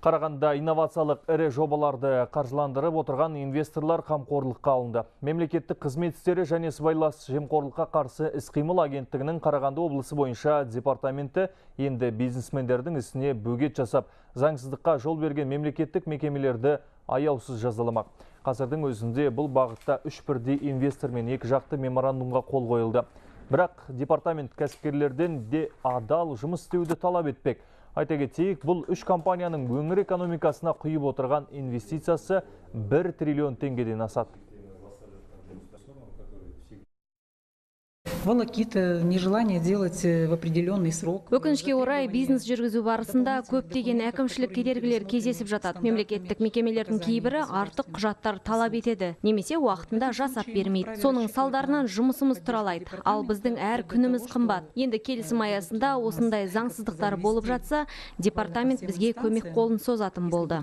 Қарағандыда инновациялық ірі жобаларды қаржыландырып отырған инвесторлар қамқорлыққа алынды. Мемлекеттік қызмет істері және сыбайлас жемқорлыққа қарсы іс-қимыл агенттігінің Қарағанды облысы бойынша департаменті енді бизнесмендердің ісіне бөгет жасап, заңсыздыққа жол берген мемлекеттік мекемелерді аяусыз жазаламақ. Қазірдің өзінде бұл бағытта 3 бірдей инвестормен екі жақты меморандумға қол қойылды. Бірақ департамент кәсіпкерлерден де адал жұмыс істеуді талап етпек. Айта кетейік, бұл үш компанияның өңір экономикасына құйып отырған инвестициясы 1 триллион теңгеден асады. Волокита, нежелание делать в определенный срок. Өкінішке орай, бизнес жүргізу барысында көптеген әкімшілік кедергілер кездесіп жатады. Мемлекеттік мекемелердің кейбірі артық құжаттар талап етеді, немесе уақытында жасап бермейді. Соның салдарынан жұмысымыз тұралайды, ал біздің әр күніміз қымбат. Енді келісім аясында осындай заңсыздықтар болып жатса, департамент бізге көмек қолын созатын болды.